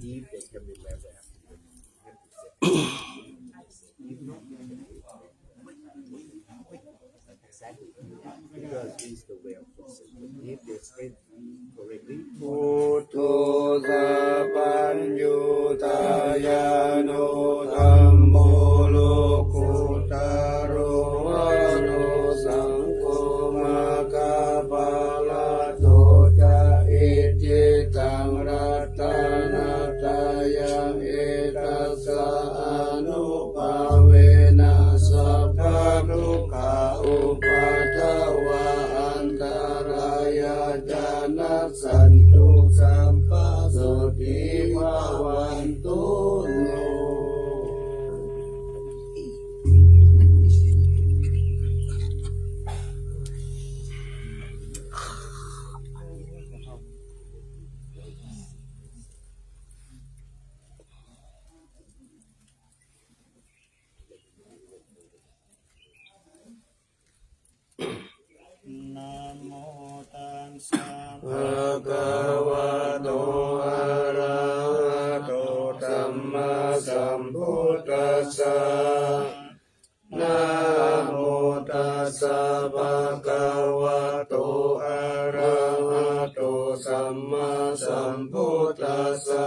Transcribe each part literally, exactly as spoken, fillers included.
If they can remember after the Exactly. Because it's the way of the Buddha. If they explain correctly, Buddho sabbaññutañāṇo dhammo lokuttaro arahaṃ saṅgho maggaphalaṭṭho ca icchitaṃ ratanattayaṃ etassa ānubhāvena sabbadukkhā upaddavā antarāyā ca nassantu sabbasotthī bhavantu no. Namo tassa bhagavato arahato sammāsambuddhassa. Namo tassa bhagavato arahato sammāsambuddhassa.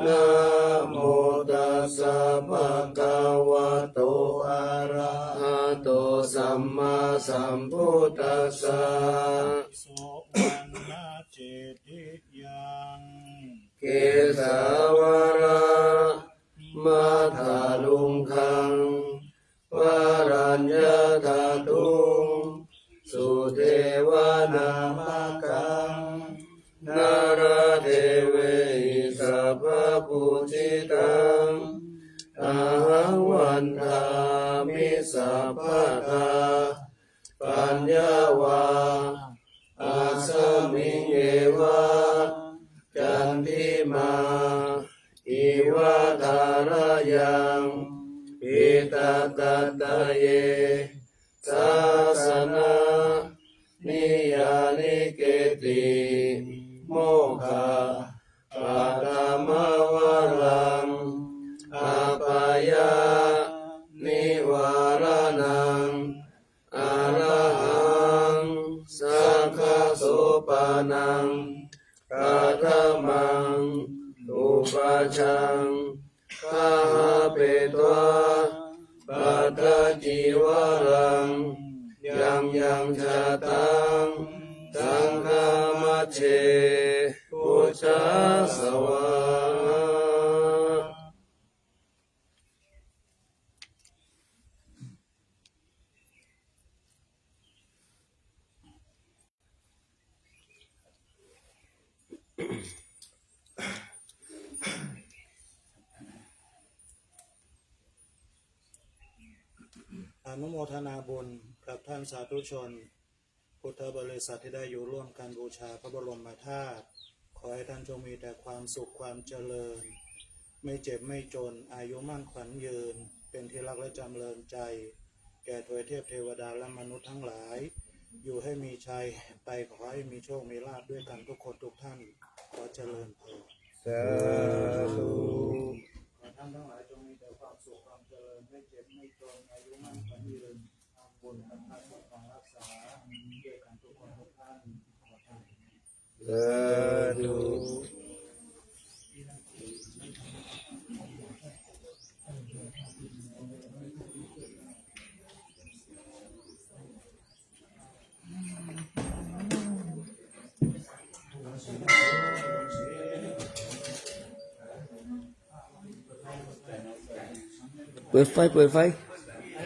Namo tassa bhagavato arahato sammāsambuddhassa. Suvaṇṇacitthiyaṃ kesavaraṃ matthaluṅgaṃ varaññadhātuṃ sudevanāmakam nāḷādevehi sabbapūjitaṃ ahaṃ vandāmi sabbadā. Paññā vā asmiṃ eva candimā iva thārāyaṃ pītakattaye sāsanā niyyānike'ti mokkhapaddamavaraṃ apāyanivāraṇaṃ arahaṃ sakkhasopaṇaṃ katamāṃ upajjhaṃ gahapetvā pattacīvaraṃ yaṃ yaṃ jātaṃ saṅghamajjhe pūjāsvā. อนุโมทนาบุญกับท่านสาธุชนพุทธบริษัทที่ได้อยู่ร่วมกันบูชาพระบรมธาตุ ขอให้ท่านจงมีแต่ความสุขความเจริญ ไม่เจ็บไม่จน อายุมั่นขวัญยืน เป็นที่รักและจำเริญใจ แก่ทวยเทพเทวดาและมนุษย์ทั้งหลาย อยู่ให้มีชัย ไปขอให้มีโชคมีลาภด้วยกันทุกคนทุกท่าน ขอเจริญพร สาธุ ขอท่านทั้งหลายจงมีแต่ความสุขความเจริญ ไม่เจ็บไม่จน อายุมั่นขวัญยืน ทำบุญทำทานปกปักรักษาด้วยกันทุกคนทุกท่าน ขอเจริญ สาธุ เปิดไฟ เปิดไฟ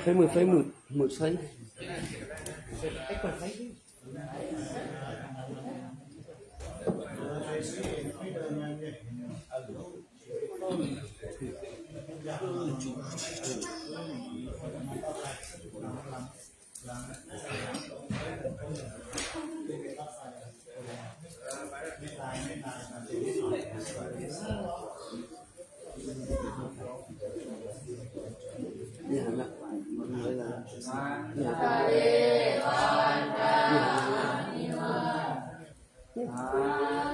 ไฟมืด ไฟมืด มืดไฟ เนี่ยหันละ เนี่ยหันละ เนี่ยหันละ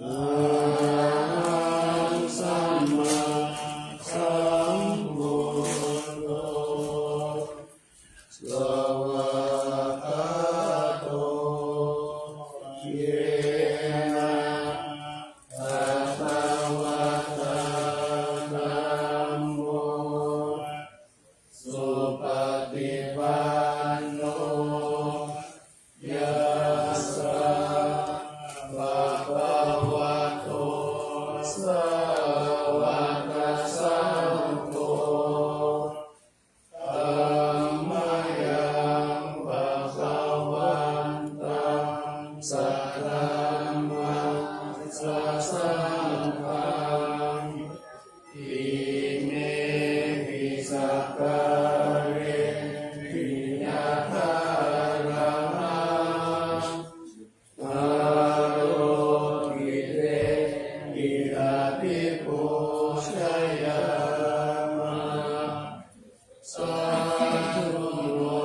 Arahaṃ sammāsambuddho svākkhāto yena bhagavatā dhammo supaṭipanno yassa bhagavato sāvakasaṅgho tammayaṃ bhagavantaṃ sadhammassasaṅghaṃ imehi sakkārehi yathārahaṃ āropitehi abhipūjayāma. Sādhu no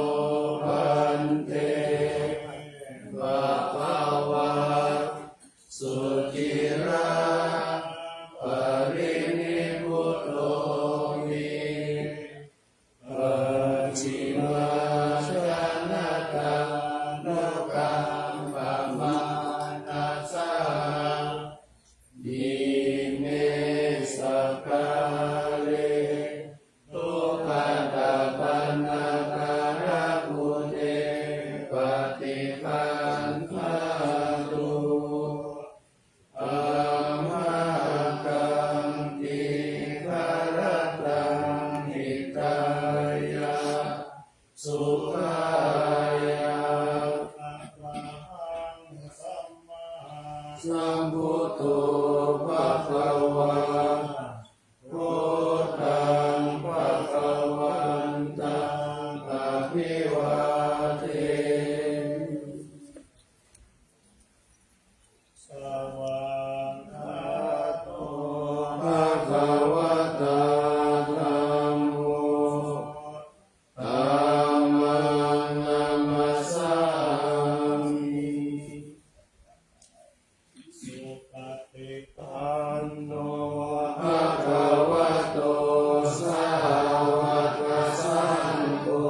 bhante bhagavā suciraparinibbutohi pacchimājanatānukampamānasā ime sakkāre duggatapaṇṇākārabhūte paṭiggaṇhātu amhākaṃ dīgharattaṃ hitāya sukhāya. Arahaṃ sammāsambuddho bhagavā, buddhaṃ bhagavantaṃ abhivādemi. Svākkhāto bhagavatā dhammo, dhammaṃ namassāmi. Supaṭipanno bhagavato sāvakasaṅgho,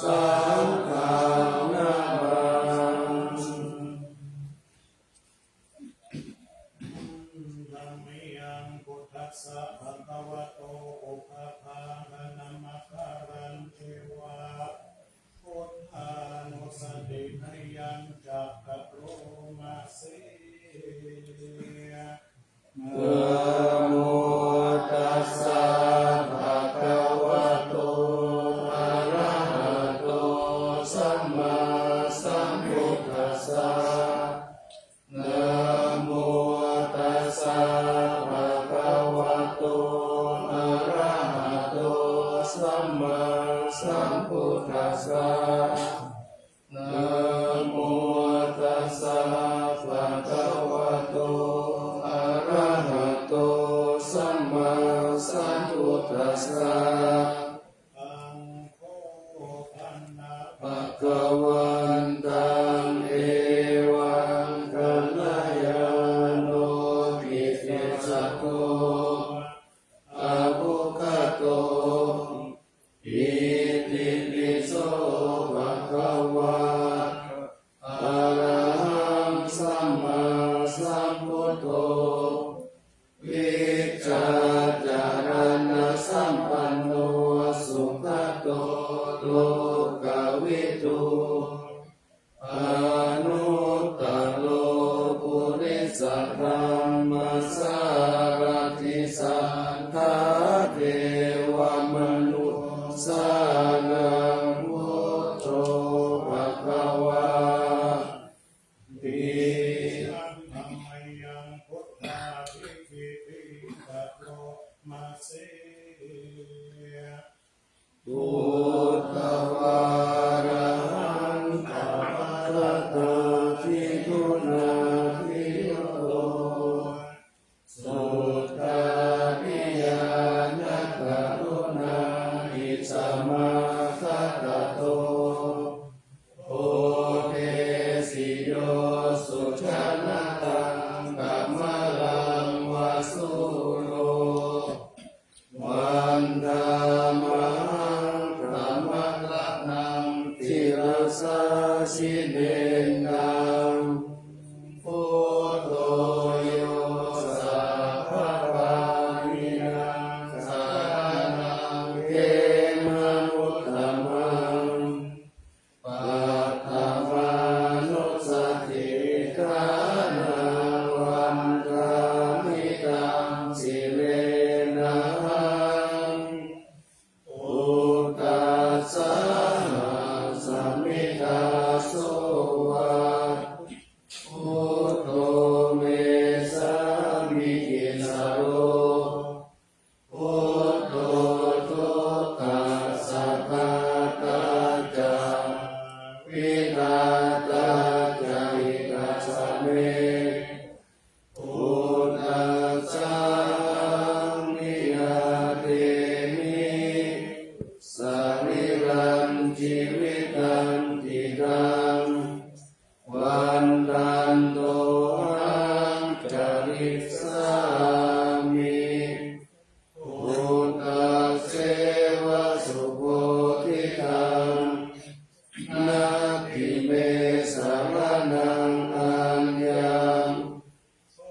saṅghaṃ namāmi. Handa mayaṃ buddhassa bhagavato pubbabhāganamakārañceva buddhānussatinayañca karoma se. Namo tassa bhagavato arahato sammāsambuddhassa. Namo tassa bhagavato arahato sammāsambuddhassa. Namo tassa bhagavato arahato sammāsambuddhassa. Bhagavantaṃ evaṃ kalyāṇo kittisaddo abbhuggato. Itipi so bhagavā arahaṃ sammāsambuddho vijjācaraṇasampanno sugato lokavidū Buddhavārahantavaratādiguṇā bhiyutto, suddhābhiñāṇakaruṇāhi samāgatatto, bodhesi yo sujanataṃ kamalaṃva sūro, vandāmahaṃ taṃ ratanaṃ sirasā jinendaṃ. Buddho yo sabbapāṇīnaṃ saraṇaṃ khemamuttamaṃ, paṭhamānussatiṭṭhānaṃ vandāmi taṃ sirenahaṃ. Buddhassāhasmi dāso va, buddho me sāmikissaro, buddho dukkhassa ghātā ca, vidhātā ca hitassa me. Buddhassāhaṃ niyyādemi sarīrañjīvitañcidaṃ, vandantohaṃ carissāmi buddhasseva subodhitaṃ. Natthi me saraṇaṃ aññaṃ,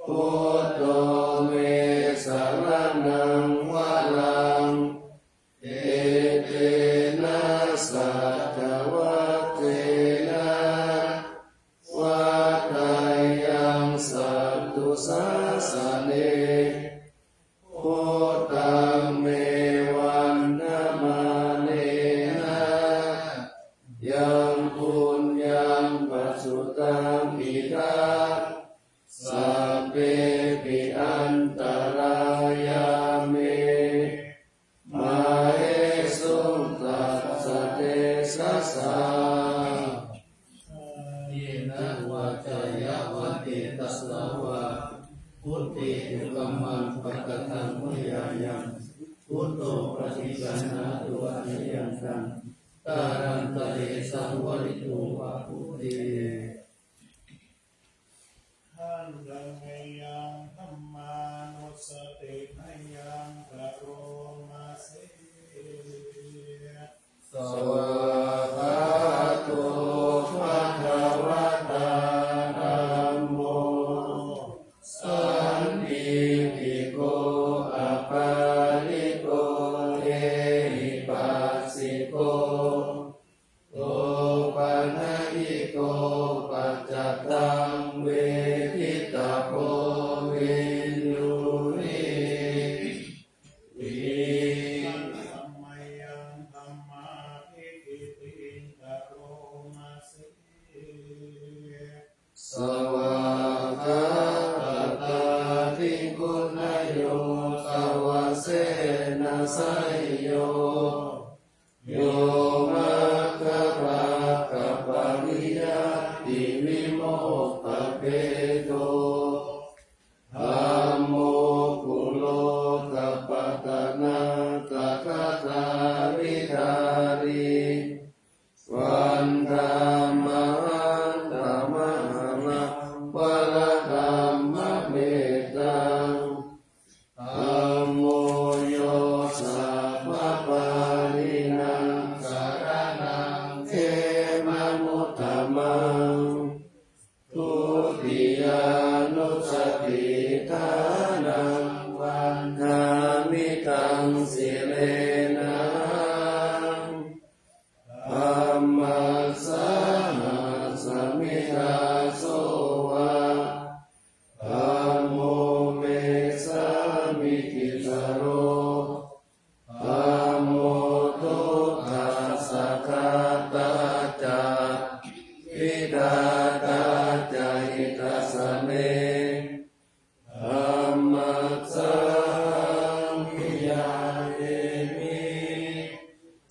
buddho me saraṇaṃ varaṃ, etena saccavajjena vaḍḍheyyaṃ satthu sāsane. Buddhaṃ me vandamānena yaṃ puññaṃ pasutaṃ idha, sabbepi antarāyā me māhesuṃ tassa tejasā. Kāyena vācāya va cetasā vā, buddhe kukammaṃ pakataṃ mayā yaṃ, buddho paṭiggaṇhatu accayantaṃ, kālantare saṃvarituṃ va buddhe. Handa mayaṃ dhammānussatinayaṃ karoma se. Svākkhāto bhagavatā dhammo, sandiṭṭhiko akāliko ehipassiko, opanayiko paccattaṃ veditabbo viññūhīti. Handa mayaṃ dhammābhigītiṃ karoma se. Svākkhātatādiguṇayogavasena seyyo, yo maggapākapariyattivimokkhabhedo, dhammo kulokapatanā tathāgatavidhārī, vandāmahaṃ tamaharaṃ varadhammamettaṃ. Dhammo yo sabbapāṇīnaṃ saraṇaṃ khemamuttamaṃ, dutiyānussatiṭṭhānaṃ vandāmi taṃ sirenahaṃ. Dhammassāhasmi dāso va, dhammo me sāmikissaro, dhammo dukkhassa ghātā ca, vidhātā ca hitassa me. Dhammassāhasmi niyyādemi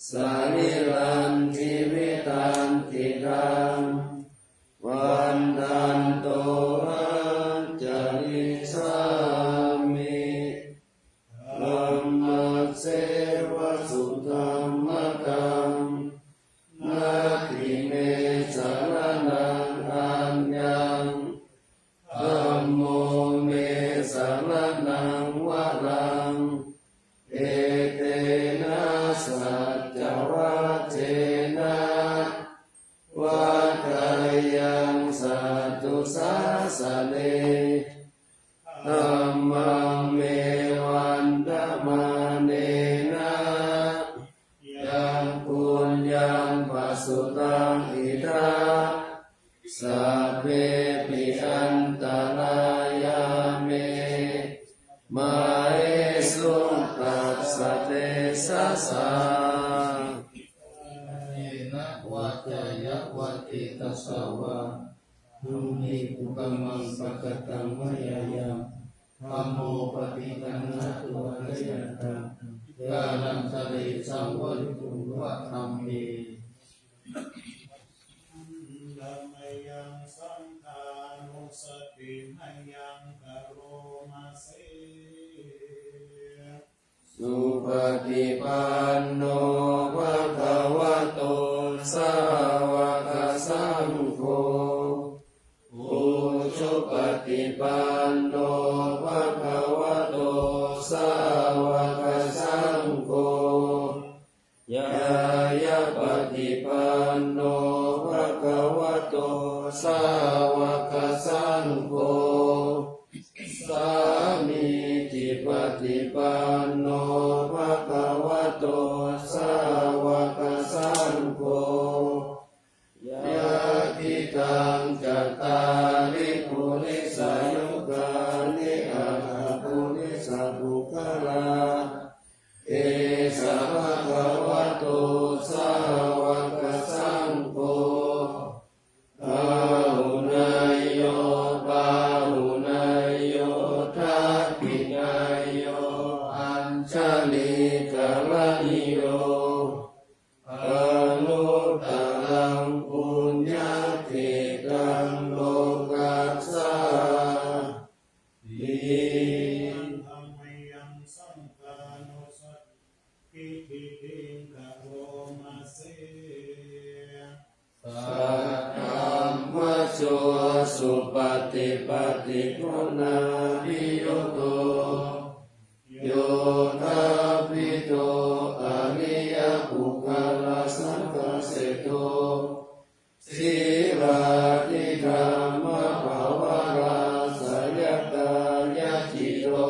sarīrañjīvitañcidaṃ vandantohaṃ carissāmi. Dhammasseva sudhammataṃ, natthi me saraṇaṃ aññaṃ, dhammo me saraṇaṃ varaṃ, etena saccavajjena vaḍḍheyyaṃ satthu sāsane. Dhammaṃ me vandamānena yaṃ puññaṃ pasutaṃ idha, sabbepi antarāyā me māhesuṃ tassa tejasā. Kāyena vācāya va cetasā vā, bhūmi kukammaṃ pakataṃ mayā yaṃ, dhammo paṭiggaṇhatu accayantaṃ, kālantare saṃvarituṃ va dhamme. Mayaṃ saṅghānussatinayaṃ karoma se. Supaṭipanno bhagavato sāvakasaṅgho, ujupaṭipanno bhagavato sāvakasaṅgho, ñāyapaṭipanno bhagavato sāvakasaṅgho, sāmīcipaṭipanno bhagavato sāvakasaṅgho, yadidaṃ cattāri purisayugāni aṭṭha purisapuggalā, esa bhagavato sāvakasaṅgho, āhuneyyo pāhuneyyo dakkhiṇeyyo añjalikaraṇīyo, anuttaraṃ puññakkhettaṃ lokassā ti. Mayaṃ saṅghānussatinayaṃ karoma se. Saddhammajo supaṭipattiguṇābhiyutto, yoṭṭhabbidho ariyapuggalasaṅghaseṭṭho, sīlādidhammapavarāsayakāyacitto,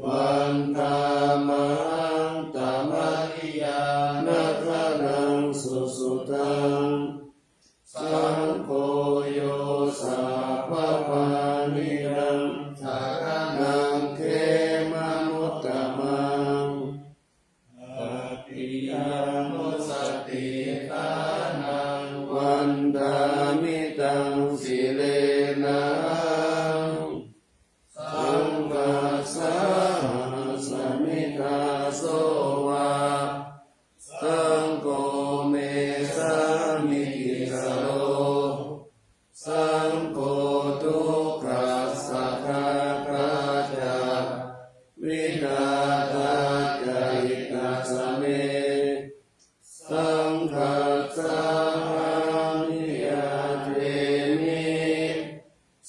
vandāmahaṃ tamariyāna gaṇaṃ susuddhaṃ. Saṅgho yo sabbapāṇīnaṃ saraṇaṃ khemamuttamaṃ, tatiyānussatiṭṭhānaṃ vandāmi taṃ sirenahaṃ. Saṅghassāhasmi dāso va, saṅgho me sāmikissaro, saṅgho dukkhassa ghātā ca vidhātā ca hitassa me. Saṅghassāhaṃ niyyādemi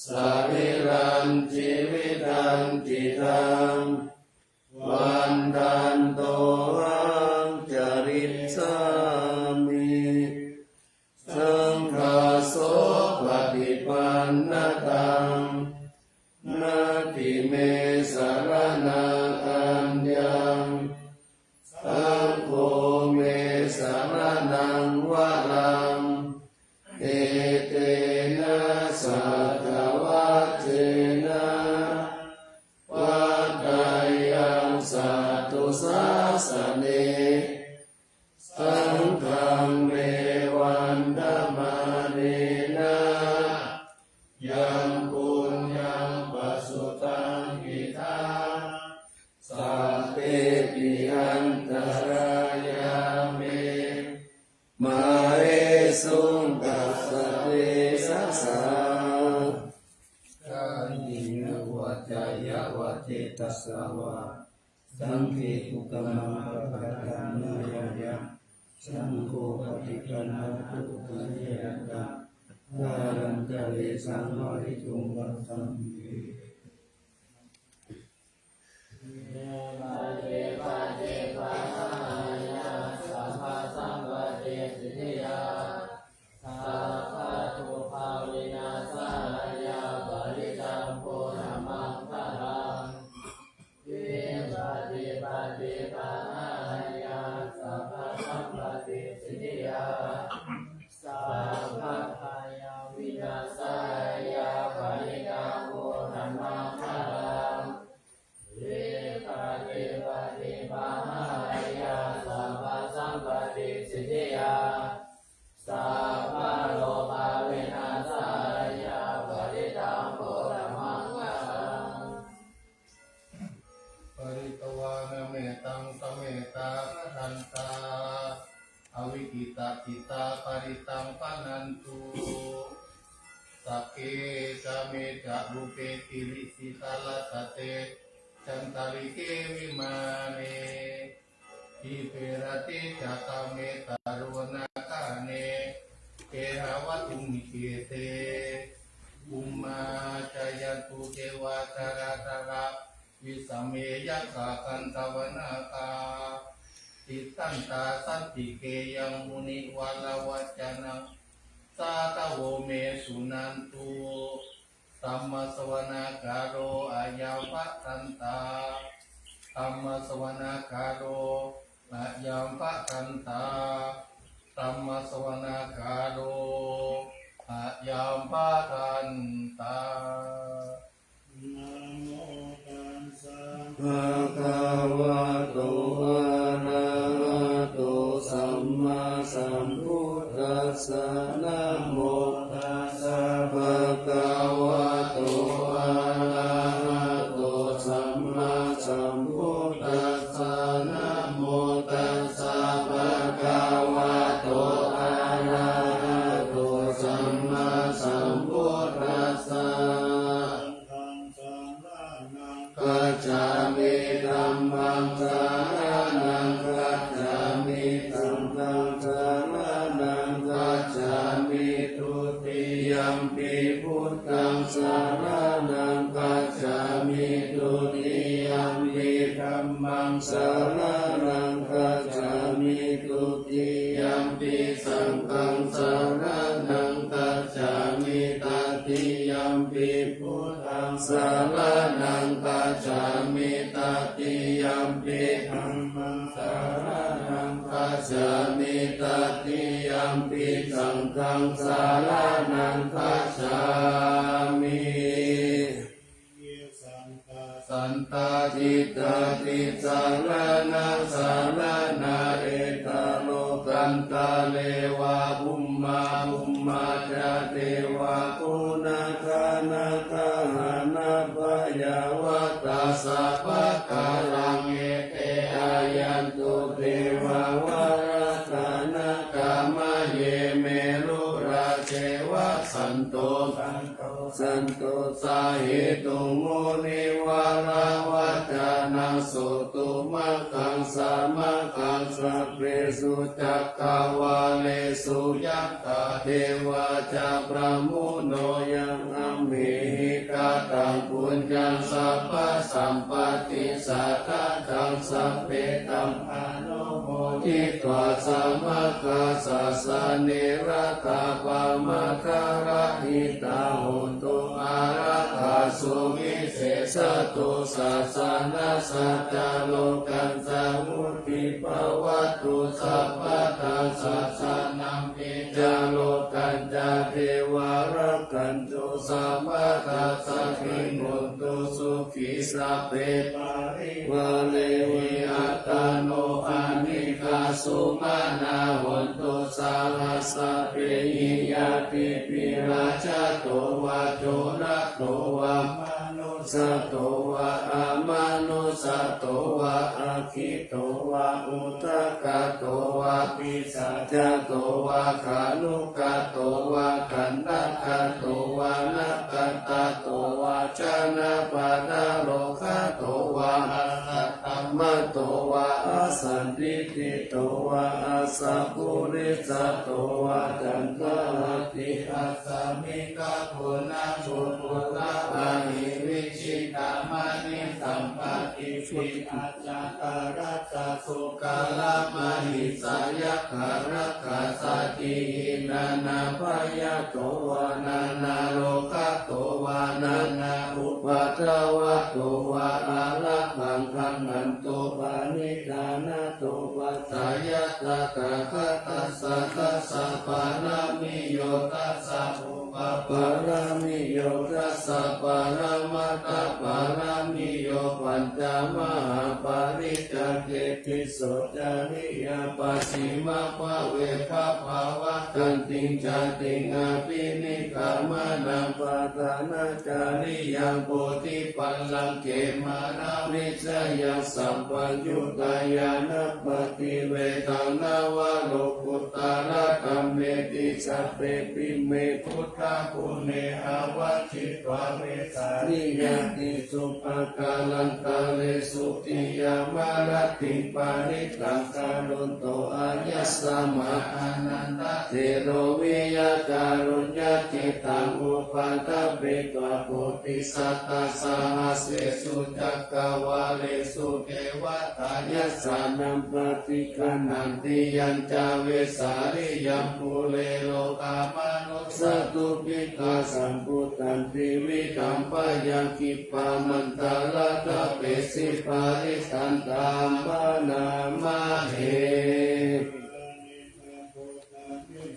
sarīrañjīvitañcidaṃ, vandantohaṃ carissāmi. Saṅghassopaṭipannataṃ, natthi me saraṇaṃ aññaṃ, saṅgho me saraṇaṃ varaṃ, etena saccavajjena vaḍḍheyyaṃ satthu sāsane. Saṅghaṃ me vandamānena yaṃ puññaṃ pasutaṃ idha, sabbepi suṃ tassa tejasā. Kālena vācāya va cetasā vā, saṅghe kukammaṃ pakataṃ mayā yaṃ, saṅgho paṭiggaṇhatu accayantaṃ, kālaṃ karesaṃ ṭhātuṃ paṭhaviṃ. Sabbadukkhavināsāya parittaṃ brūtha maṅgalaṃ. Vipattipaṭibāhāya sabbasampattisiddhiyā, sabbabhayavināsāya parittaṃ brūtha maṅgalaṃ. Vipattipaṭibāhāya sabbasampattisiddhiyā, sabbarogavināsāya parittaṃ brūtha maṅgalaṃ. Pharitvāna mettaṃ sametā bhadantā, avikkhittacittā parittaṃ bhaṇantu. Sagge kāme ca rūpe girisikharataṭe cantalikkhe vimāne, dīpe raṭṭhe ca gāme taruvanagahane gehavatthumhi khette, bhummā cāyantu devā jalathalavisame yakkhagandhabbanāgā, tiṭṭhantā santike yaṃ munivaravacanaṃ sādhavo me suṇantu. Dhammassavanakālo ayambhadantā. Dhammassavanakālo ayambhadantā. Dhammassavanakālo ayambhadantā. Namo tassa bhagavato arahato sammāsambuddhassa. Namo tassa bhagavato arahato sammāsambuddhassa. Namo tassa bhagavato arahato sammāsambuddhassa. Gacchāmi. Dhammaṃ saraṇaṃ gacchāmi. Saṅghaṃ saraṇaṃ gacchāmi. Dutiyampi buddhaṃ saraṇaṃ gacchāmi. Dutiyampi dhammaṃ saraṇaṃ gacchāmi. Dutiyampi saṅghaṃ saraṇaṃ gacchāmi. Tatiyampi buddhaṃ saraṇaṃ gacchāmi. Tatiyampi dhammaṃ saraṇaṃ gacchāmi. Tatiyampi saṅghaṃ saraṇaṃ gacchāmi. Santā cittā tisaraṇaṃ saraṇā, etha lokantare va bhummā, bhummā ca devā, ko nāgā nāgagahaṇā, payāvatā sabbakālaṃ, ete āyantu devā, varaṇā nāgā, mahe meru rājeva, santo, santo sāhetuṃ munivaravacanaṃ, sotumaggaṃ samaggaṃ, sabbesu cakkavāḷesu, yaṃ devā ca brahmuno, yaṃ amhehi kataṃ puññaṃ, sabbasampatti sādhakaṃ, sabbe dhammā anumoditvā, samaggāsasane ratā, pamādarahitā hontu, ārāgasu visesato, sāsanassa ca lokassā vuḍḍhī bhavatu sabbadā. Sāsanampi ca lokassā devā rakkhantu sabbadā, sabbī hontu sukhī, sabbe parivārehi attano anīghā sumanā hontu, saha sabbehi ñātibhi, rājato vā corato vā, manussato vā amanussato vā, aggito vā udakato vā, vīsajāto vā khāṇukato vā kaṇṭakato vā nakkhattato vā janapadarogato vā asaddhammato vā asandiṭṭhito vā asappurisato vā caṇḍahatthi-assamigagoṇakukkura-ahi-vicchika-maṇisappadīpi-accha-taraccha sūkaramahiṃsa-yakkha-rakkhasādīhi nānābhayato vā nānārogato vā nānāupaddavato vā ārakkhaṃ gaṇhantu. Paṇidhānato paccayā tathāgatassa dasa pāramiyo dasa upapāramiyo dasa paramattha pāramiyo pañca mahāpariccāge tisso cariyā pacchimabhave gabbhāvakkantiṃ jātiṃ abhinikkhamanaṃ padhānacariyaṃ bodhipallaṅke māravijayaṃ sabbaññutañāṇappaṭivedhaṃ navalokuttaradhammeti sabbepime buddhaguṇe āvajjitvā vesāliyā tīsu pākārantaresu tiyāmarattiṃ parittaṃ karonto āyasmā ānandatthero viya kāruññacittaṃ upaṭṭhapetvā bodhisattasahassesu cakkavāḷesu devatā yassāṇaṃ paṭiggaṇhanti yañca vesāliyaṃ pure rogāmanussadubbhikkhasambhūtaṃ tividhaṃ bhayaṃ khippāmantaradhāpesi parittaṃ taṃ bhaṇāma he.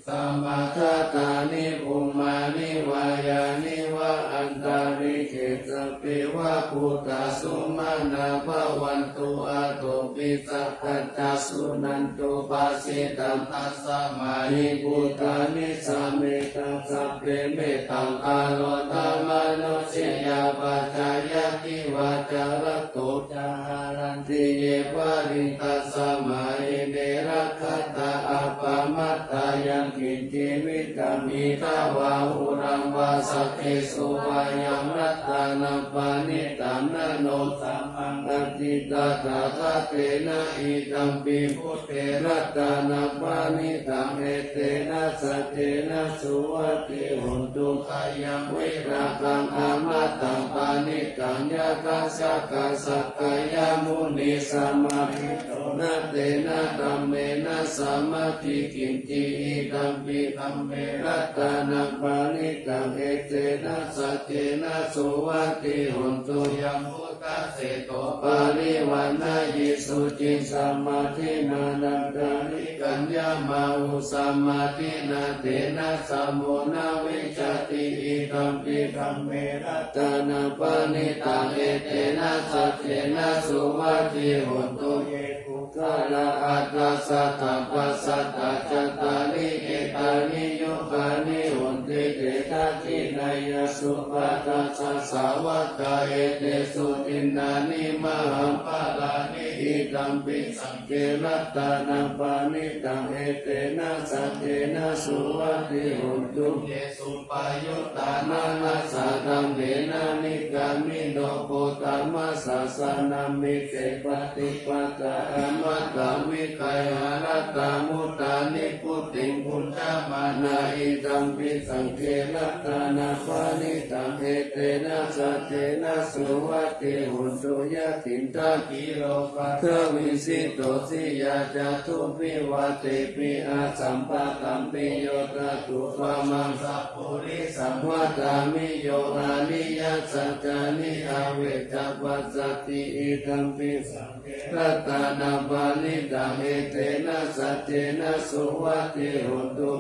Samāgatāni bhummāni vā yāni va antalikkhe sabbeva bhūtā sumanā bhavantu athopi sakkacca suṇantu bhāsitaṃ. Tasmā hi bhūtā nisāmetha sabbe mettaṃ karotha mānusiyā pajāya divā ca ratto ca haranti ye baliṃ tasmā hi ne rakkhatha appamattā. Yaṅkiñci vittaṃ idha vā huraṃ vā saggesu vā yaṃ ratanaṃ paṇītaṃ na no samaṃ atthi tathāgatena idampi buddhe ratanaṃ paṇītaṃ etena saccena suvatthi hotu. Khayaṃ virāgaṃ amataṃ paṇītaṃ yadajjhagā sakyamunī samāhito na tena dhammena samatthi kiñci idampi dhamme ratanaṃ paṇītaṃ etena saccena suvatthi hotu. Yaṃ buddhaseṭṭho parivaṇṇayī suciṃ samādhimānantarikaññamāhu samādhinā tena samo na vijjati idampi dhamme ratanaṃ paṇītaṃ etena saccena suvatthi hotu. Ye puggalā aṭṭha sataṃ pasaṭṭhā cattāri etāni yugāni honti te dakkhiṇeyyā sugatassa sāvakā etesu dinnāni mahapphalāni idampi saṅghe ratanaṃ paṇītaṃ etena saccena suvatthi hotu. Ye suppayuttā manasā daḷhena nikkāmino gotamasāsanamhi te pattipattā amataṃ vigayha laddhā mudhā nibbutiṃ bhuñjamānā idampi saṅghe ratanaṃ paṇītaṃ etena saccena suvatthi hotu. Yathindakhīlo paṭhaviṃ sito siyā ca dubbhi vā tepi asampakampiyo tathūpamaṃ sappurisaṃ vadāmi yo ariyasaccāni avecca passati idampi saṅghe ratanaṃ paṇītaṃ etena saccena suvatthi hotu.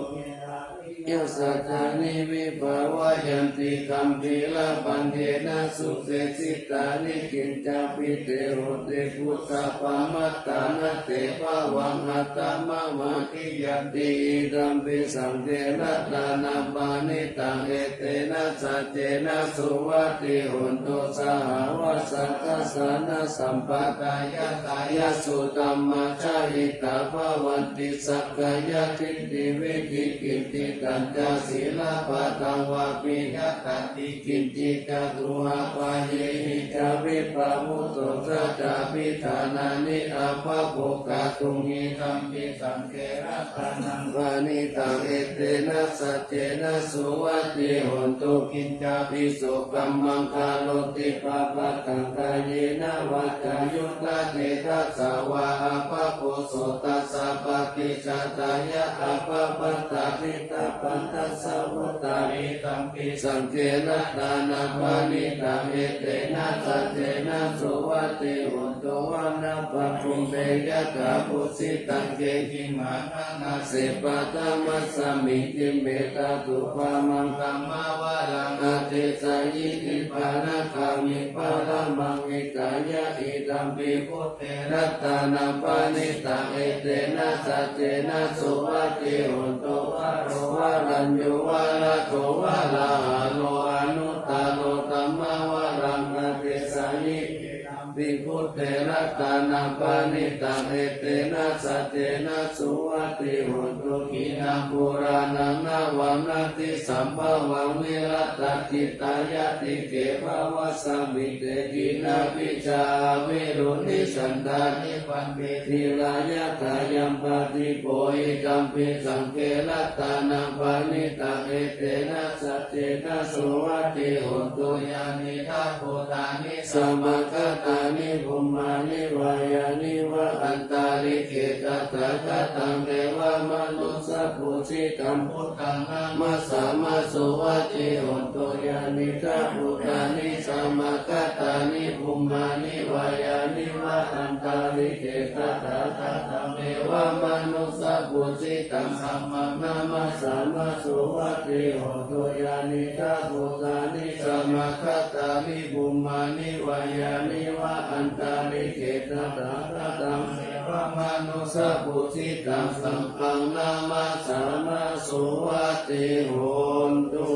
Yassāni vibhāvayanti gambhīrapaññena sudeṭṭhitāni, kiñcāpi te honti bhūsapamatā, na te bhavaṃ aṭṭhamamādiyanti. Idampi saṅghe ratanapāṇitaṃ, etena saccena suvatthi hontu. Sahāvassa dassanasampadāya, kāyasudhammā jahitā bhavanti, sakkāyadiṭṭhi vicikicchitañca, sīlabbataṃ vāpi yadatthi kiñci, catūhapāyehi ca vippamutto, cha cābhiṭhānāni abhabbo kātuṃ. Idampi saṅghe ratanapāṇitaṃ, etena saccena suvatthi hontu. Kiñcāpi so kammaṃ karoti pāpakaṃ, kāyena vācāyuda cetasā vā, abhabbo so tassa paṭicchadāya, abhabbatā diṭṭhapadassa vuttā. Idampi saṅghe ratanapāṇitaṃ, etena saccena suvatthi hontu. Anābhabbo me yathā bhūsitaṃ, gehimānaṃ ase paṭhamasmiṃ, khippetha dhūpamaṅgamavaraṃ, adesayi nibbānagāmiṃ paramaṃ hitāya. Idampi buddhe ratanapāṇitaṃ, etena saccena suvatthi hontu. Varo varaññū varado varāharo, anuttaro dhammavaraṃ adesayi. Idampi buddhe ratanapāṇitaṃ, etena saccena suvatthi hontu. Khīṇaṃ purāṇaṃ navaṃ natthi sambhavaṃ, virattacittāyatike bhavasmiṃ, te khīṇabījā avirūḷhichandā, nibbanti dhīrā yathāyampadīpo. Idampi saṅghe ratanapāṇitaṃ, etena saccena suvatthi hontu. Yānīdha bhūtāni samāgatāni, bhummāni vā yāni va antalikkhe, tathāgataṃ devamanussapūjitaṃ, buddhaṃ namassāma suvatthi hontu. Yānīdha bhūtāni samāgatāni, bhummāni vā yāni va antalikkhe, tathāgataṃ devamanussapūjitaṃ, dhammaṃ namassāma suvatthi hontu. Yānīdha bhūtāni samāgatāni, bhummāni vā yāni va antalikkhe, tathāgataṃ devamanussapūjitaṃ, saṅghaṃ namassāma suvatthi hontu.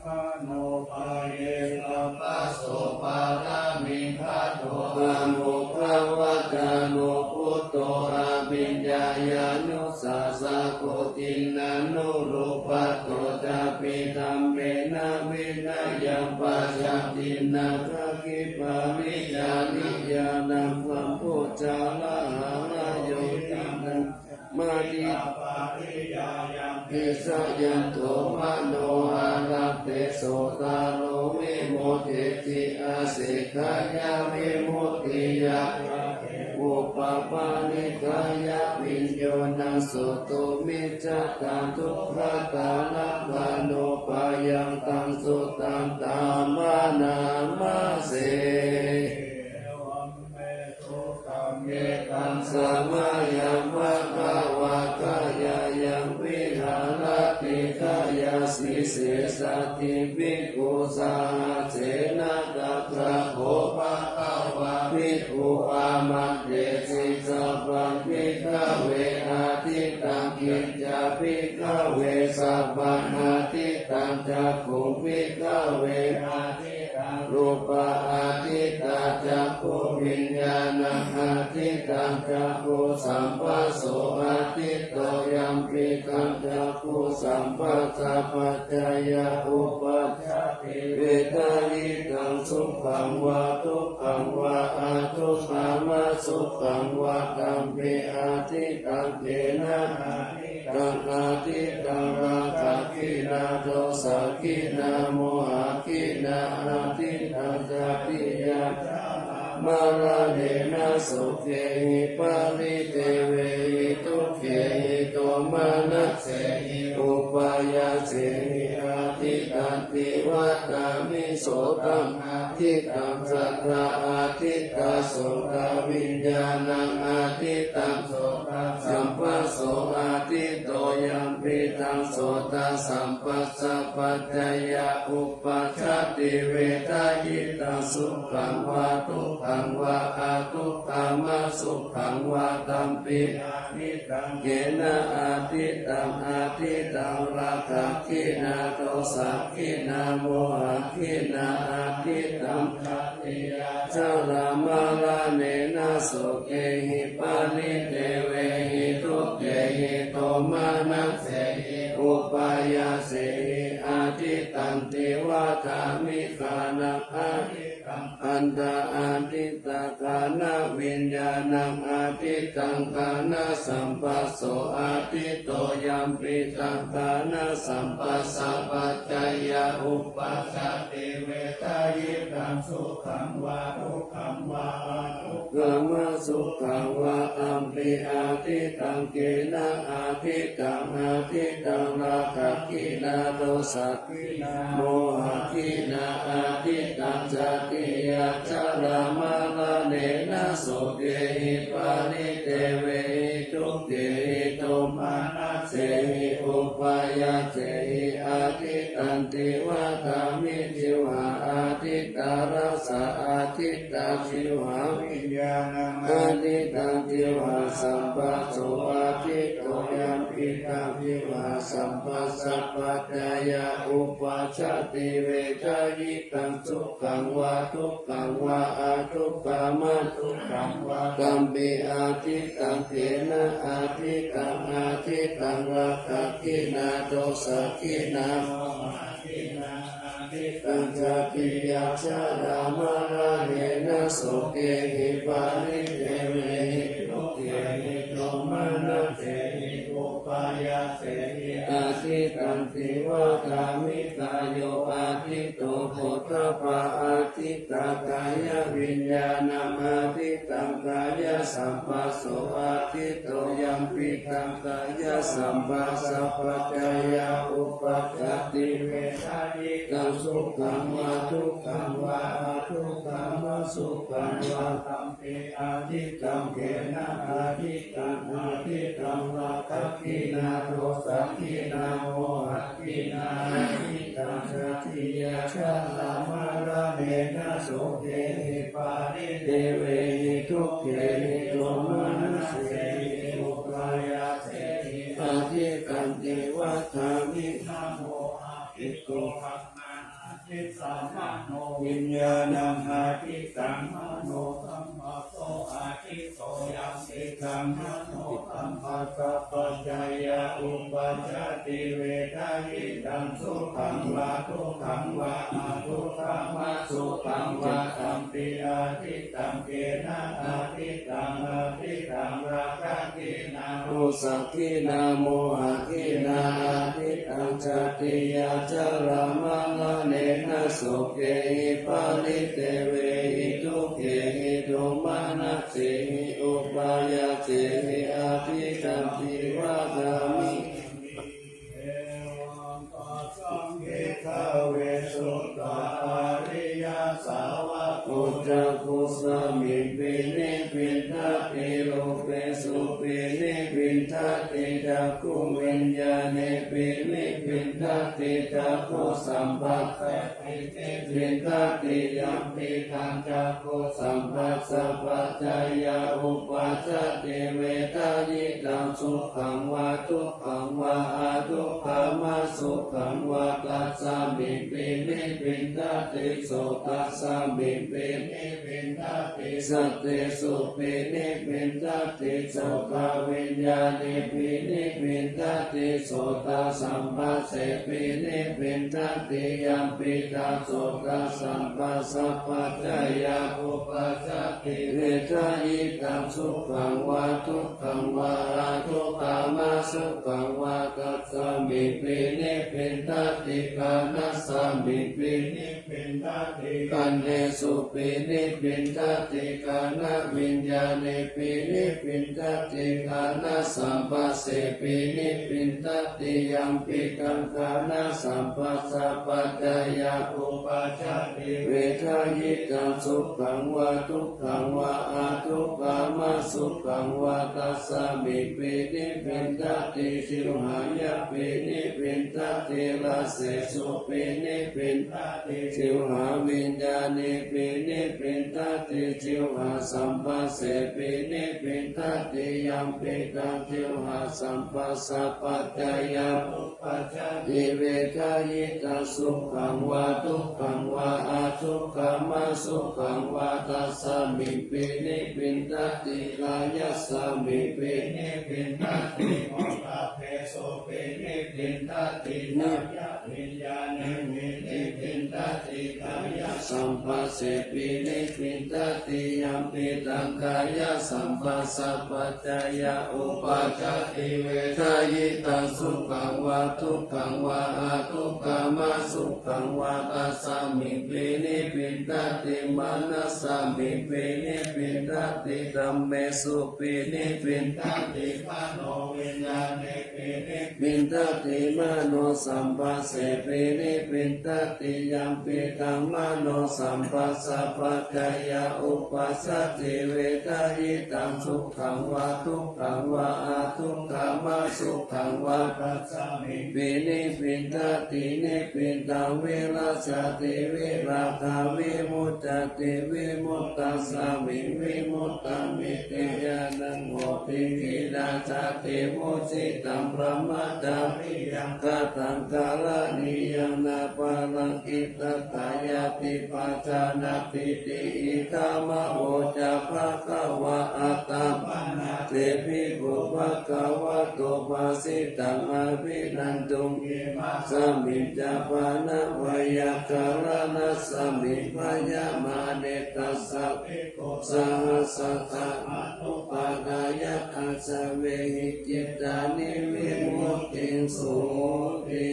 Manopaye sabbaso paranimitato, amoghavaḍḍhano buddho, abhiññāya nussāsa, koci nānurūpadho, capi dhammena vinayaṃ paccattaṃ, nānābhipāṇiyāni ñāṇasamphuṭṭhālayo, tiṇṇannam matisapattiyāyaṃ, nisayanto manoharadheso, taro vimoccati asekkhāya vimuttiyā. Upapānikkhāya viññuhnaṃ, sotthumicchataṃ duggataṃ, laddhānubhāyaṃ taṃ suttaṃ, dhammaṃ namasse. Samayaṃ bhagavā gayāyaṃ viharati, gayāsīse saddhiṃ bhikkhusahassena. Tatra kho bhagavā bhikkhū āmantesi: Sabbaṃ bhikkhave ādittaṃ. Kiñca bhikkhave sabbaṃ ādittaṃ? Cakkhuṃ bhikkhave ādittaṃ, rūpā ādittā, cakkhuviññāṇaṃ ādittaṃ, cakkhusamphasso āditto, yampidaṃ cakkhusamphassapaccayā uppajjati vedayitaṃ sukhaṃ vā dukkhaṃ vā adukkhamasukhaṃ vā, tampi ādittaṃ. Tena ādittaṃ ādittaṃ: rāgagginā dosagginā mohagginā, ādittaṃ jātiyā maraṇena, sokehi paridevehi dukkhehi domanassehi upāyāsehi, ādittanti vadāmi. Sotaṃ ādittaṃ, saddā ādittā, sotaviññāṇaṃ ādittaṃ, sotasamphasso ādittā, taṃ sotasamphassapaccayaṃ uppajjati vedayitaṃ sukhaṃ vā dukkhaṃ vā adukkhamasukhaṃ vā tampi ādittaṃ. Kena ādittaṃ? Ādittaṃ rāgagginā dosagginā mohagginā. Ādittaṃ jātiyā jarāmaraṇena sokehi paridevehi dukkhehi domanassehi upāyāsehi. Ādittanti vadāmi ghānaṃ ādittaṃ, khandhā ādittagānaviññāṇaṃ ādittaṃ ghānasambhasso āditto yampidaṃ ghānasamphassapaccayā uppajjati vedayitaṃ sukhaṃ vā dukkhaṃ vā adukkhamasukhaṃ vā tampi ādittaṃ. Kena ādittaṃ? Ādittaṃ rāgagginā dosagginā mohagginā. Ādittaṃ jātiyā jarāmaraṇena sokehi paridevehi dukkhehi domanassehi upāyāsehi. Ādittanti vadāmi jivhā ādittā rasā ādittā jivhāviññāṇaṃ ādittaṃ jivhāsambhasso āditto yampidaṃ jivhāsambhassapaccayaṃ uppajjati vedayitaṃ sukhaṃ vā dukkhaṃ vā adukkhamasukhaṃ vā tampi ādittaṃ. Kena ādittaṃ? Ādittaṃ rāgagginā dosagginā mohagginā. Ādittaṃ jātiyā jarāmaraṇena sokehi paridevehi dukkhehi domanassehi upāyāsehi. Ādittanti vadāmi kāyo āditto phoṭṭhabbā ādittā kāyaviññāṇaṃ ādittaṃ kāyasambhasso āditto yampidaṃ kāyasambhassapaccayaṃ uppajjati vedayitaṃ sukhaṃ vā dukkhaṃ vā adukkhamasukhaṃ vā tampi ādittaṃ. Kena ādittaṃ? Ādittaṃ rāgagginā dosagginā mohagginā. Ādittaṃ jātiyā jarāmaraṇena sokehi paridevehi dukkhehi domanassehi upāyāsehi. Ādittanti vadāmi namo āditto brahmā ādisamāno viññāṇaṃ ādittaṃ manosambhasso āditto yampidaṃ manosamphassapaccayā uppajjati vedayitaṃ sukhaṃ vā dukkhaṃ vā adukkhamasukhaṃ vā tampi ādittaṃ. Kena ādittaṃ? Ādittaṃ rāgagginā dosagginā mohagginā. Ādittaṃ jātiyā jarāmaraṇena sokehi paridevehi dukkhehi domanassehi upāyāsehi. Ādittanti vadāmi evaṃ pajaṃ bhikkhave sutā ariyasāvako cakkhusmiṃpi nibbindati rūpesupi nibbindati cakkhuviññāṇepi nibbindati cakkhusamphassepi nibbindati yampidaṃ cakkhusamphassapaccayā uppajjati vedayitaṃ sukhaṃ vā dukkhaṃ vā adukkhamasukhaṃ vā tasmiṃpi nibbindati sotasmiṃpi nibbindati saddesupi nibbindati sotaviññāṇepi nibbindati sotasamphassepi nibbindati yampidaṃ sotasamphassapaccayā uppajjati vedayitaṃ sukhaṃ vā dukkhaṃ vā adukkhamasukhaṃ vā tasmiṃpi nibbindati ghānasmiṃpi nibbindati ghānesupi nibbindati ghānaviññāṇepi nibbindati ghānasamphassepi nibbindati yampidaṃ ghānasamphassapaccayā uppajjati vedayitaṃ sukhaṃ vā dukkhaṃ vā adukkhamasukhaṃ sukhaṃ vā, tasmiṃpi nibbindati. Jivhāyapi nibbindati, rasesupi nibbindati, jivhāviññāṇepi nibbindati, jivhāsambhasepi nibbindati. Yampidaṃ jivhāsamphassapaccayā uppajjati vedayitaṃ sukhaṃ vā dukkhaṃ vā adukkhamasukhaṃ vā, tasmiṃpi nibbindati. Kāyasmiṃpi nibbindati, phoṭṭhabbesupi nibbindati, cakkhuviññāṇepi nibbindati, kāyasambhasepi nibbindati. Yampidaṃ kāyasambhassapaccayaṃ uppajjati vedayitaṃ sukhaṃ vā dukkhaṃ vā adukkhamasukhaṃ vā, tasmiṃpi nibbindati. Manasmiṃpi nibbindati, dhammesupi nibbindati, manoviññāṇepi nibbindati, manosambhasepi nibbindati. Yampidaṃ manosambhassapaccayaṃ uppajjati vedayitaṃ sukhaṃ vā dukkhaṃ vā adukkhamasukhaṃ vā, tasmiṃpi nibbindati. Nibbindaṃ virajjati, virāgā vimuccati, vimuttasmiṃ vimuttamitti ñāṇaṃ hoti. Khīṇā jāti, vussitaṃ brahmacariyaṃ, kataṃ karaṇīyaṃ, nāparaṃ itthattāyāti pajānātīti. Idamavoca bhagavā. Attamanā te bhikkhū bhagavato bhāsitaṃ abhinanduṃ. Imasmiñca pana veyyākaraṇasmiṃ bhaññamāne tassa bhikkhusahassassa anupādāya āsavehi cittāni vimucciṃsūti.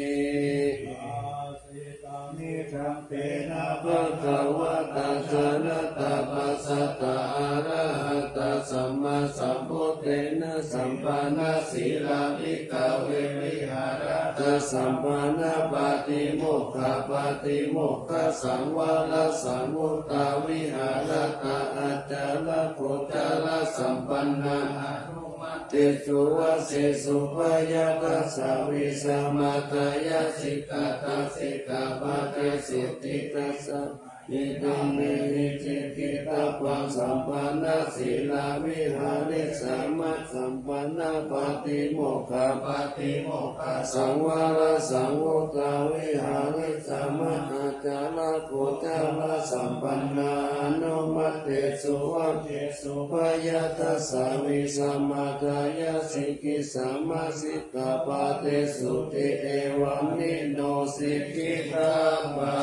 Āsitaṃ idampetāna bhagavatā jānatā passatā arahatā sammāsambuddhena sampannā sīlā bhikkhave viharatha sampannā pātimokkhā pātimokkhasaṃvarasaṃvutā viharatha ācāragocarasam pannā anumattesu vasesu bhayadassāvisamatāya sikkhātaṃ sikkhāpadesu ṭhitassa pāṇī tamhehi cekkhitabbā sampannā sīlā viharissāma sampannā pātimokkhā pātimokkhasaṃvarasaṃvutā viharissāma ācāragocarasam pannā anumattesu vasesu bhayadassāvisamatāya sikkhissāma sikkhāpadesutthi. Evamino sikkhitabbā.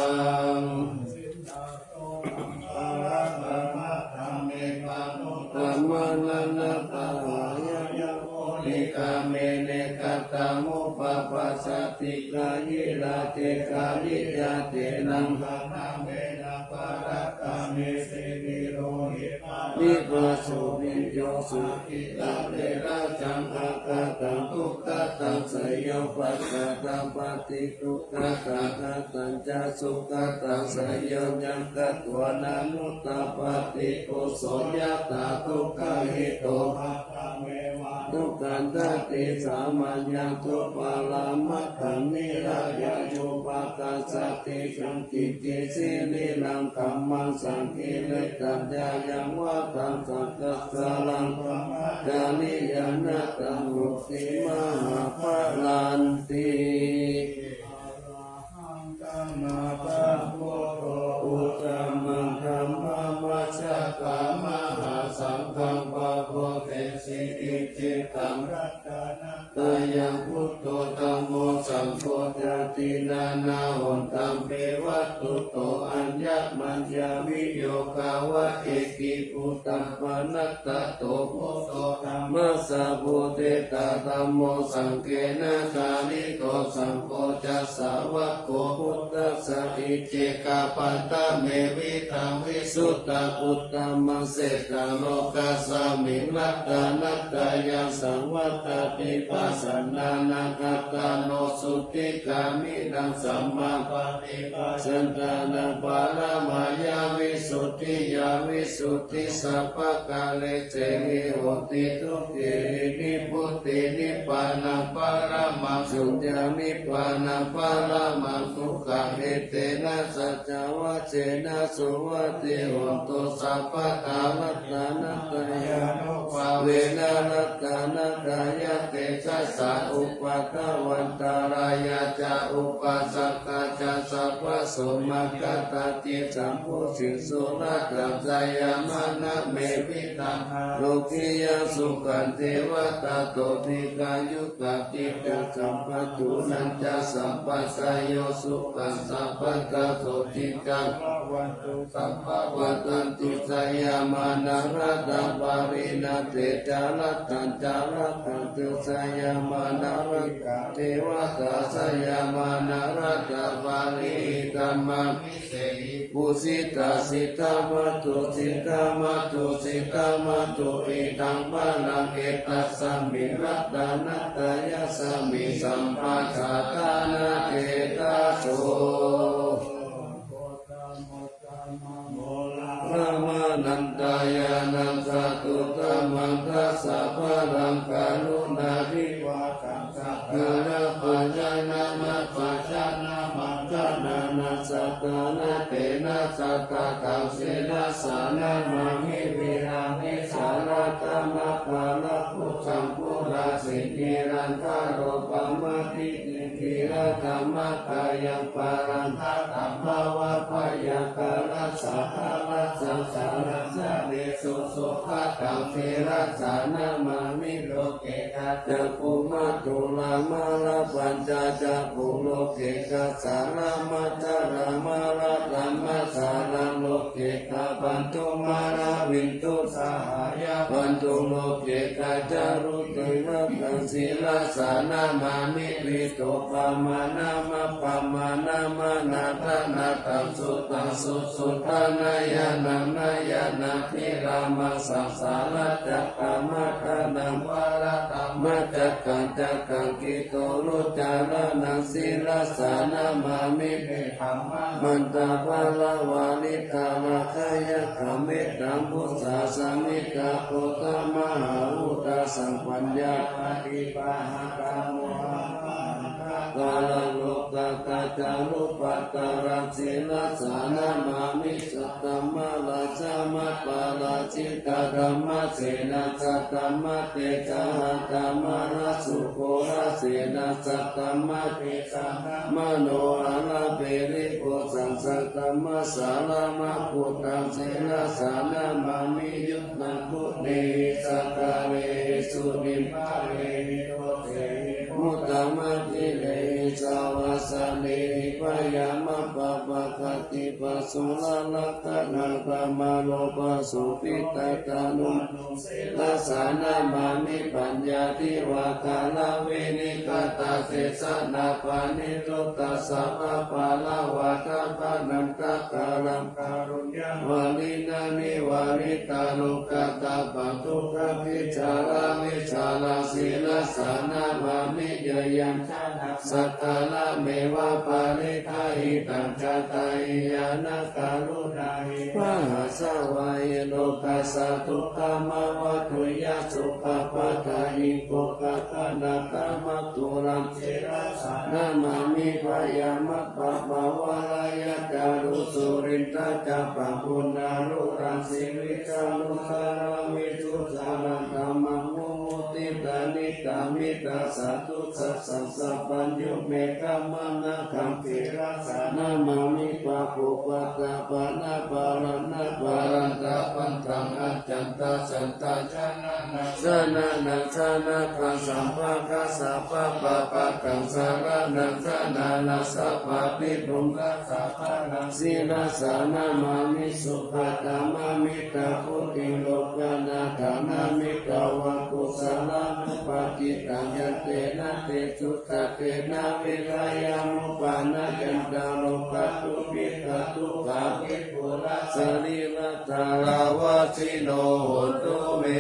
Aṅgaladdhaṃ aṭṭhamekaṃ uddhaṃ aṅgaladdhaṃ pahāya yaṃ urukkhamane kaṭṭhamupapajjati. Kāyirāge kāyiyā tenaṅgalaṅgena aparājitapallaṅke sīse vihiruhitvā dīpavosindhujuṃ sukhitaṃ te rajaṃ akkhataṃ dukkhataṃ seyyopasataṃ paṭidukkhataṃ katañca sukataṃ seyyo yaṃ katvāna nutapati kuso yathā dukkhahito dukkhantati samayaṃ dubbaraṃ maggāni rāyayūpakāsati. Yaṅkiñci sirīraṃ dhammaṃ saṅkiliṭṭhañca yaṃ vā taṃ saṅkhassaraṃ brahmacariyaṃ na taṃ hoti mahappalanti. Arahaṃ sammāsambuddho uttamaṃ dhammamajjhakamā hasaṅghaṃ pavadehi icchitaṃ. Ratanattayaṃ buddho dhammo saṅgho jātīnaṃ nāhaṃ vattuto aññamaññaviyogā va ekibhūtaṃ panattato buddho dhammasāvudetā dhammo saṅghena jānito saṅgho ca sāvako buddhassa iccekapantame vidhaṃ visuddhaṃ uttamaṃ seṭṭhālokassā Asmiṃ ratanattayasavātāti pasannānaṃ attano sotthi, gāmīnaṃ sammāpaṭipāsinānaṃ paramāya visuddhiyā visuddhi sabbakāresevi hoti. Dukkhāhi nibbutiṃ nibbānaṃ paramaṃ sukhāya nibbānaṃ paramaṃ sukhaṃ. Etena saccavajjena suvatthi hotu sabbadā. Ratanattayānubhāvena ratanattayatejasā upaddavaṃ antarāyā ca upaddavā ca sabbaso maṅgarājī sabbabhūtesu. Ratanattayamānā me vītamānā lokiyaṃ sukhaṃ deva tato dīghāyuko cittasambhāvato. Nañca sampādayo sukhaṃ sabbadā sotthi ca bhavantu sabbā. Ratanattayamānā ratanattapariṇatī ca ratanattayamānā ratanattayatejasā devatā ratanattayamānā ratanattapariṇatī. Iddhamānā pūjitā siddhamātu siddhamātu siddhamātu iddhambaraṃ. Etasmiṃ ratanattayasmiṃ sampajātā na cetasū. Brahmānantañāṇaṃ sadhuttamaṃ dasabalaṃ karuṇābhivāsanaṃ sakkarabhayānānaṃ pajānānaṃ sārathāna tena sattataṃ sirasā namāmi. Virajaṃ vijānātha maggapālapuññaṃ purāsīti nānāropamaditthi virattamakkhayaṃ paraṃ satthamāva. Bhayākaratacchakamasanīva saraṇaṃ janesu subrataṃ sirasā namāmi. Loke ca cakkhumā tulamalā pañcacakkhū loke ca saramataramalā dhammasāraṃ loke ca bandhumarattabindusāhayabandhuṃ loke ca gaccharuṃ devataṃ sirasā namāmi. Vītarūpamanāpamānamānātanāthaṃ suddhaṃ susuddhanayaṃ nānāyatnaviramasam sāracakkhamaddhānaṃ varatthamaccakaṃ cakkaṃ kitu rucaraṇaṃ sirasā namāmi. Mandavalāvalītarājayakkhaṃ mettambusāsamiddhābhūtaṃ mahābhūtasaṅghaññā kālaṃ lokattā ca rūpattaraṃ sirasā namāmi. Saddhammarattamāracitāgammasenā saddhammattejahattamārassukulasenā saddhammattejamanogaraparitipussaṃ saddhammasāraṃ buddhaṃ sirasā namāmi. Yuddhaṃ kulehi sakalehi sunipatehi muttamatthirehi savāsanehi byāmappabhāgāti pāsūrārakkhaṇattamāro pāsū piṭṭhānukampā sirasā namāmi. Paññādhivā kālā vinipātā desanā paṇīto tassā bhabbāvattapāṇaṃ kālāntakaram kāruññavaṇṇenaṃ nivārītā lokattapāṭukkavicarā vītarā sirasā namāmi. Yayaṃ jānaṃ sakkārameva parittahiyaṃ jātā yena karuṇāhi pahāsavāhi lokassa dukkhamavatthu ya sukhapadaṃ iccākatthaṃ attamatthu laṃ sirasā namāmi. Byāmappabhāvaṃ varayakkharuṃ surindakabbamāṇaṃ narūḷaṃ sivijjāluṃ saraṃ visuddhasāraṃ dhammaṃ mumukkhidāni kamitasāthūkarassaṃ sabbaññuṃ meghamānakaṃ sirasā namāmi. Pāpūpaṭipūrapāṇabhāraṃ nānāparaṃ tapaṅgaṃ accantasañhitañāṇānaṃ saraṇaṃ jānatha sabbaṃ sabbappāpaṃ saraṇaṃ jānātha sabbabhidhuṃ sabbabhayāpaṇṇaṃ sirasā namāmi. Sukhākamāmittabuddhiṃ lokānathānamiddhāvaṃ kusalānupakittaṃ yantena te sucatena vidhāya muppannā yātrā lokadukkhā dukkhamipurā sarīrathārāvasino hontu me.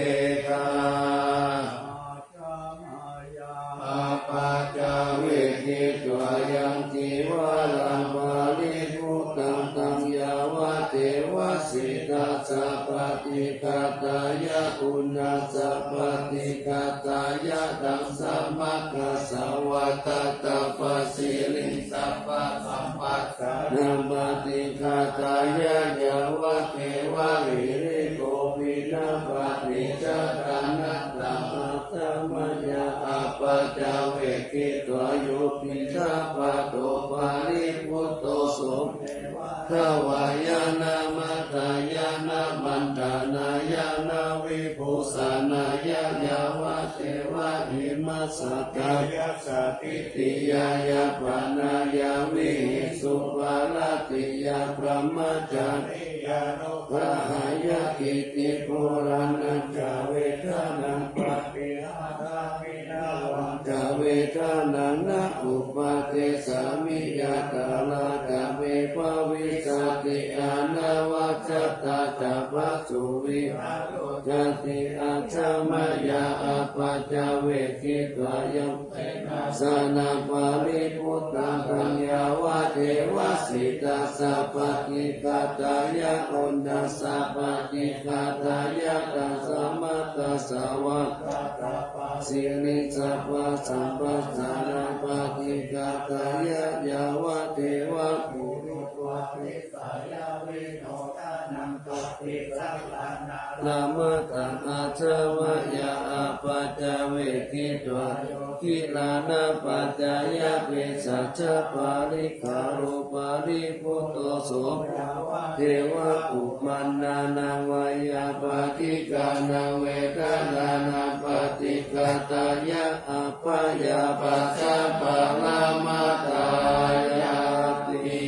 Dānaṃ paṭighātāya, ḍānaṃ samaggāya, vātapāyasiriṃ sabbasampattinānaṃ paṭighātāya, yāvadeva hirikopinapaṭicchādanatthaṃ, ajja mayā apaccavekkhitvā, yo piṇḍapāto paribhutto, so devā davāya na madāya na maṇḍanāya na vibhūsanāya, yāvadeva imassa kāyassa ṭhitiyā yāpanāya vihiṃsuparatiyā brahmacariyanuggahāya, ṭhitipuraṇañca vedanaṃ paṭihaṅkhāmi navañca vedanaṃ na uppādessāmi, yātrā ca me bhavissati anavajjatā ca phāsuvihāro cāti, ajja mayā apaccavekkhitvā, yaṃ senāsanaṃ paribhuttaṃ, taṃ yāvadeva sītassa paṭighātāya, uṇhassa paṭighātāya, ḍānamatthassa vātapāyasiriṃ sabbasampattinānaṃ paṭighātāya, yāvadeva guruṃ upādessāya vinodanaṃ paṭihaṅkhāmi nānāmatthaṃ, ajja mayā apaccavekkhitvā, yo gilānapaccayabhesajjaparikkhāro paribhutto, so devā devappaṇṇānaṃ veyyābādhikānaṃ vedanānaṃ paṭighātāya, abyāpajjhaparamatāyāti.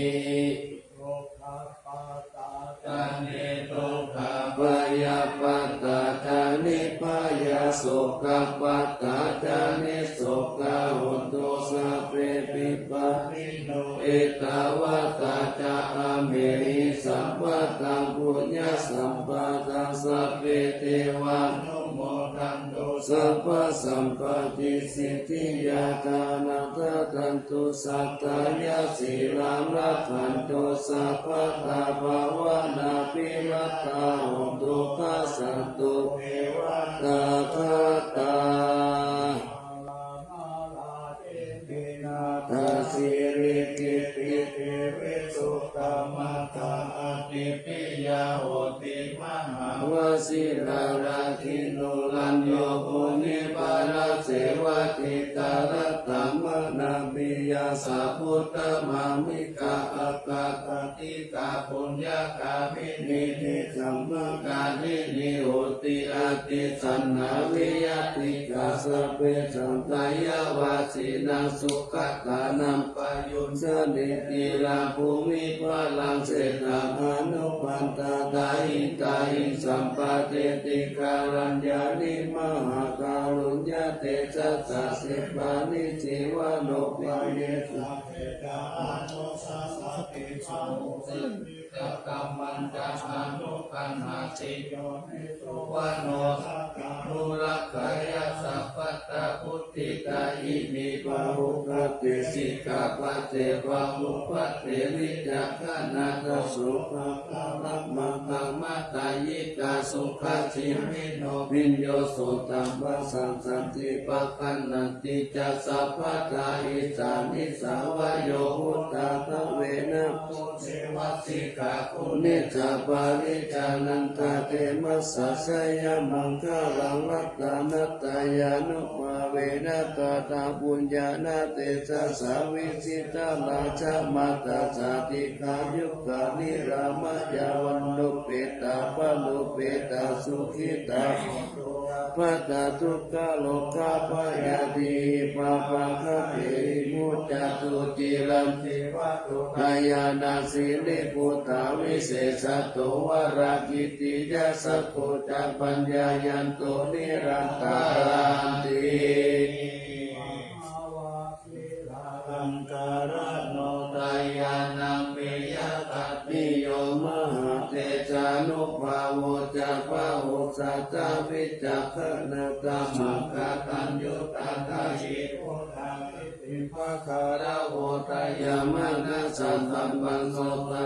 Dukkhappattā ca niddukkhā, bhayappattā ca nibbhayā, sokappattā ca nissokā, hontu sabbepi pāṇino. Ettāvatā ca amhehi sambhataṃ puññasampadaṃ, sabbe devānumodantu sabbasampattisiddhiyā. Dānaṃ dadantu saddhāya, sīlaṃ rakkhantu sabbadā, bhāvanābhiratā hontu, gacchantu devatāgatā. Mālā mālā iminā dasasikhittidevisuddhā, maggāhatikkhiyā honti mahāvajirā. Dakkhiṇo rañño mukhiphaṇṇasevā, dīgharattamadanaṃ piyā, sāvudhammanikā ākāsaṭṭhikā, puññakāminī neyyamākāyinī honti, atītamaṅgalañānā vihāritikā. Sabbe saṅkhāya vajjina sugatānaṃ pāyuñjantīti, laddhumhi balaṃ seṭṭhaṃ anupaṇṇātā, hitāyī sampāyeti kalyāṇī, mahākāruññatejasā, sikhāmhi jīvanupāyena. Sabbe ca anussasati, pahutatthe ca kammañca, anukampati yo me suvāno. Saha guruṃ rakkhetti sabbadā, bhūtikāyinī pāhubhante, sikkhāpade pāhubhante vicakkhaṇā. Sottha bhāvaṃ amatā yiṭṭhā, sukhajīvino bhiyyo, sottha bhāvaṃ santi pakaññanti ca sabbadā. Issā nisā vā yo mucciṃsa devena, pāpū devasikhāriṃ, pūretvā pārimāni, chadanatthaṃ khemassa jayamaṅgalaṃ. Ratanattayānubhāvena, tathāpuññānatejasā, vijitā rājamātā ca, dīghāyukā niramayā, vaṇṇupetā pāṇupetā sukhitā hontu, sabbadā. Dukkharogabhayā dīghābhayaṅkharā, muccantu ciraṃ jīvatu, dāyādā sīliputā visesato, varakittiyā saṅgho ca, paññāyanto nirantaranti. Mahāvajirālaṅkarāno, dāyādā piyadatthiyo, mahātejānubhāvo ca, bāhuṃ sataṃ vicakkhaṇaṃ, dhammakkhattaṃ yuttāttāyī, buddhasiddhibhaṅgarā, odāya manasā dabbaṃ, sottha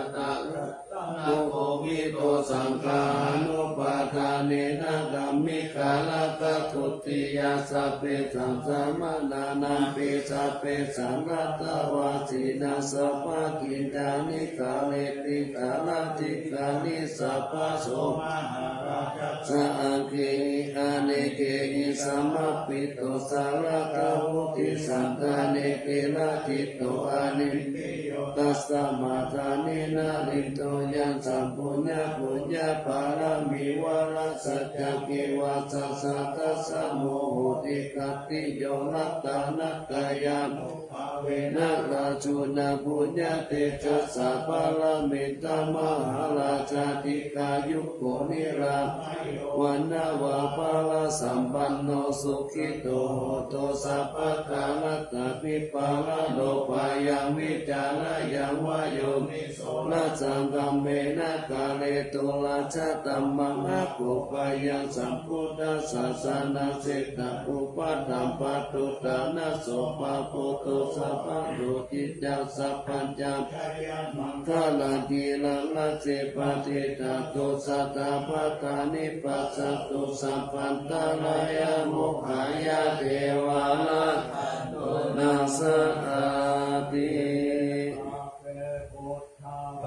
Akovido saṅghānupādānena, kammikaraka dutiyā. Sabbesaṃ samaṇānampi sabbesaṃ ratavāsinaṃ, sabbakiñjāni kareti kalathikāri. Sabbaso mahārājassa aggehi anekehi, samāhito sāragavudisandānehi, laṭhito anippiyo tasmā dāni. Narindo yaṃ sampūṇaṃ puññapāramī, vārasaccāki vassasatassa, muhuttikattiyo ratanattayānu bhāvena, rājuna puññatejasā, pāramitaṃ mahārājā, dīghāyuko nirāmayo, vaṇṇaṃ vā balasampanno, sukhito hotu sabbadā. Natthāpi pāṇino bhayaṃ, vītarāyeva yoniso, rājagammena kāretu, rājadhammaṃ aggubhayyaṃ, sambuddhasāsanassa, ṭhitā upaṭṭhaṃ pattuttāna, so pāputo sabbaso, ṭhitā sabbā jayamaṅgalāni. Rājī paṭicca disā sabbā, dāni passatu sabbantarāyā, mokkhaṃ yāceva rakkhantu na sāsati.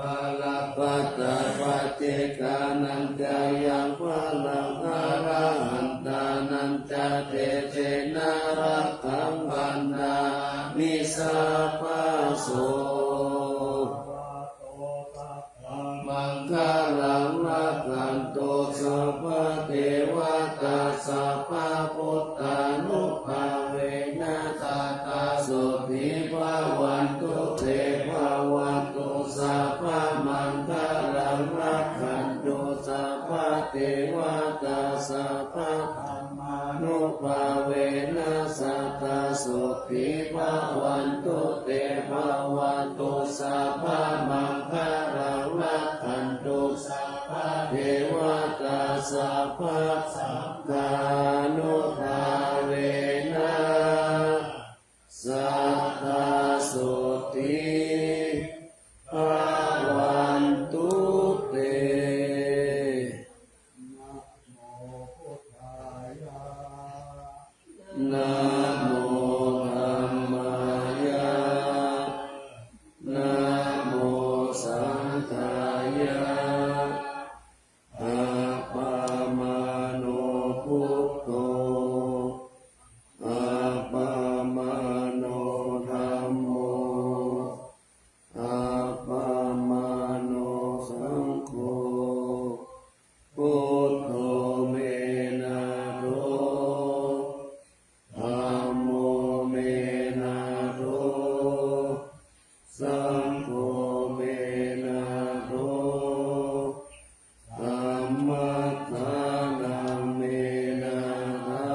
Balappattā paccekānañca yaṃ balaṃ, arahantānañca tejena, rakkhaṃ bandhāmi sabbaso. Maṅgalaṃ rakkhantu sabbadevatā, sabbabuddhānubhāvena, sadā sotthī bhavantu te. Bhavatu sabbamaṅgalaṃ, rakkhantu sabbadevatā, sabbadhammānubhāvena, sadā sotthī bhavantu te. Bhavatu sabbamaṅgalaṃ, rakkhantu sabbadevatā, sabbasaṅghānubhāvena, sadā sotthī bhavantu te. Namo dhammāya, namo saṅghāya. Appamāṇo buddho, appamāṇo dhammo, appamāṇo saṅgho. Buddho me nātho, dhammo me nātho, saṅgho me nātho, dhammaddhānaṃ me nāthaṃ,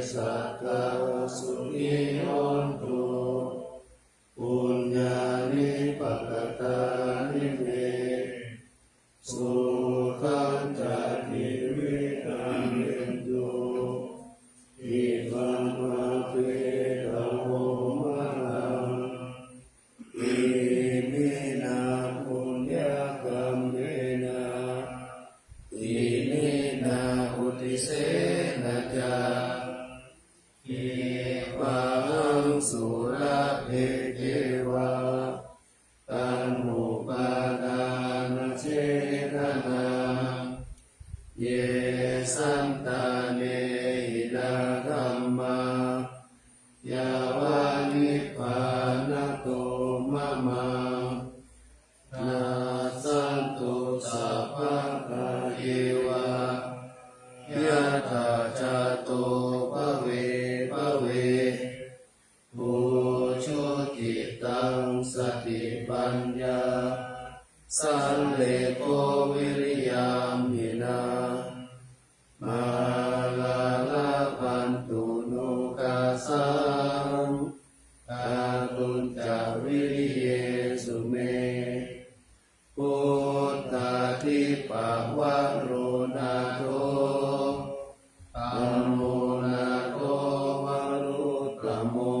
sadā sukhī hontu, puññāni pakatāni me, sukhañca tividhaṃ dentu, khippaṃ pāpetha vo mataṃ. Iminā puññakammena, iminā uddisena ca, khippāhaṃ sulabhe ceva, taṇhupādānachedanaṃ. Ye santāne hinā dhammā, yāva nibbānato mamaṃ, nassantu sabbadā yeva, yattha jāto bhave bhave. Ujucittaṃ satipaññā, sallekho viriyamhinā, mārā labhantu nokāsaṃ, kātuñca viriyesu me. Buddhādhipavaro nātho, dhammo nātho varuttamo,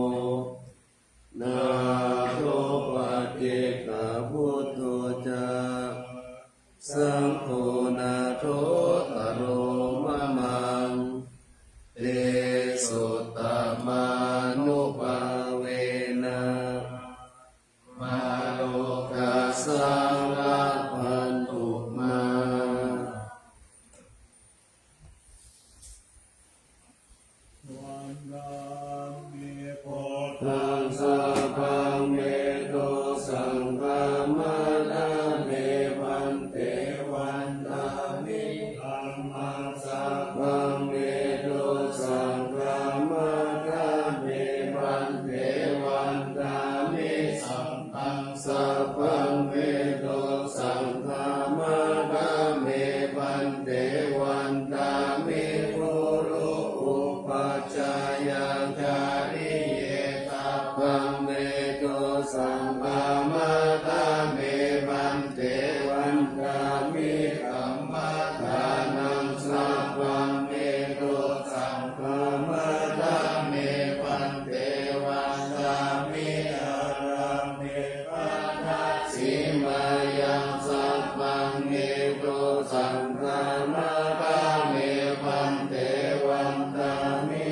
nātho paccekabuddho ca, saṅgho nāthottaro mamaṃ. Tesottamānubhāvena, mārokāsaṃ labhantu mā. Vandāmi buddhaṃ, sabbaṃ me dosaṃ khamatha me bhante. Vandāmi dhammaṃ, sabbaṃ me dosaṃ khamatha me bhante. Vandāmi saṅghaṃ, sabbaṃ me dosaṃ khamatha me bhante. Vandāmi guru upajjhāyācariye, sabbaṃ me dosaṃ khamatha me bhante. Vandāmi dhammadānaṃ, sabbaṃ me dosaṃ khamatha me bhante. Vandāmi ārāme pattha sīmāyaṃ, sabbaṃ me dosaṃ khamatha me bhante. Vandāmi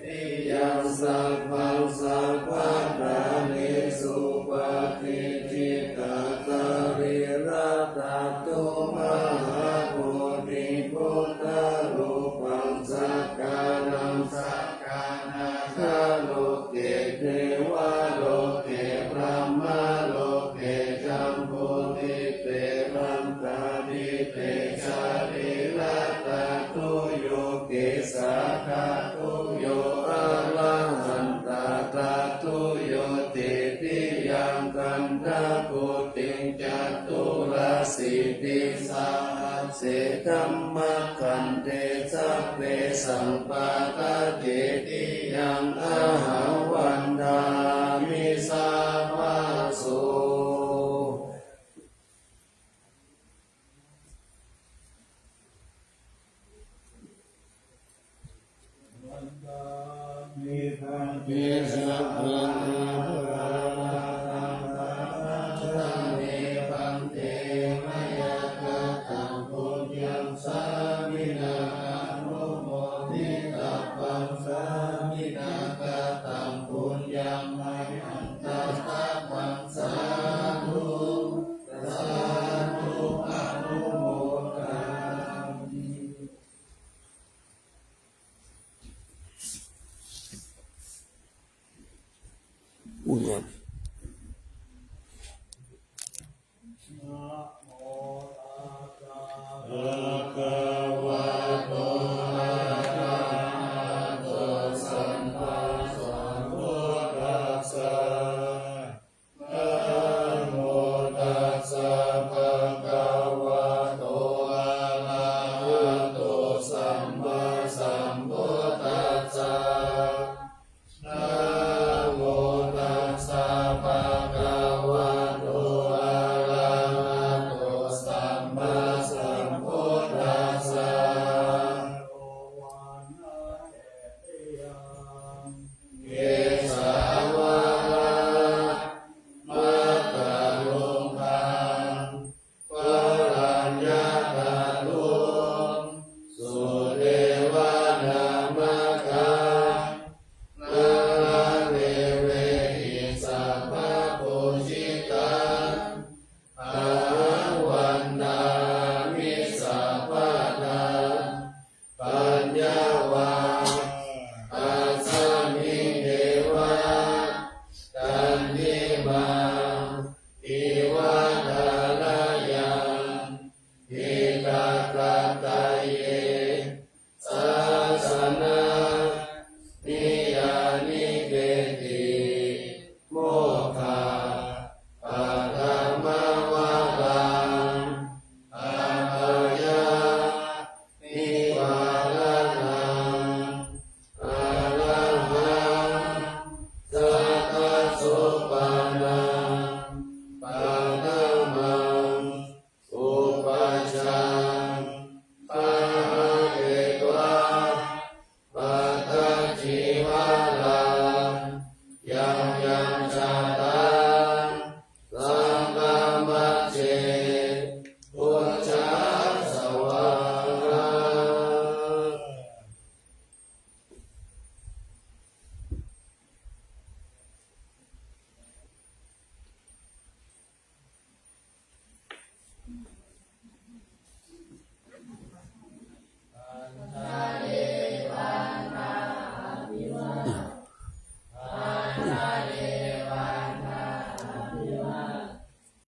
titiyaṃ, sabbaṃ sabbaṭṭhānesu patiṭṭhitā sarīradhātu mahābodhiṃ buddharūpaṃ sakkāraṃ sakkāra- -nā, loke devā loke brahmā loke jambudīpe lantādīpe sarīradhātuyo kesādhātuyo arahantādhātuyo titiyaṃ gandhakuṭiṃ caturāsītisahas- -se dhammakkhandhe sabbesaṃ paṭicchediyaṃ ahaṃ vandāmi sabbaso. Vandāmi bhante sabbaṃ aparādhaṃ khamatha me bhante. Mayā kataṃ puññaṃ sāminā anumoditabbaṃ, sāminā kataṃ puññaṃ mayhaṃ dātabbaṃ, sādhu sādhu anumodāmi. ဦးညွန့်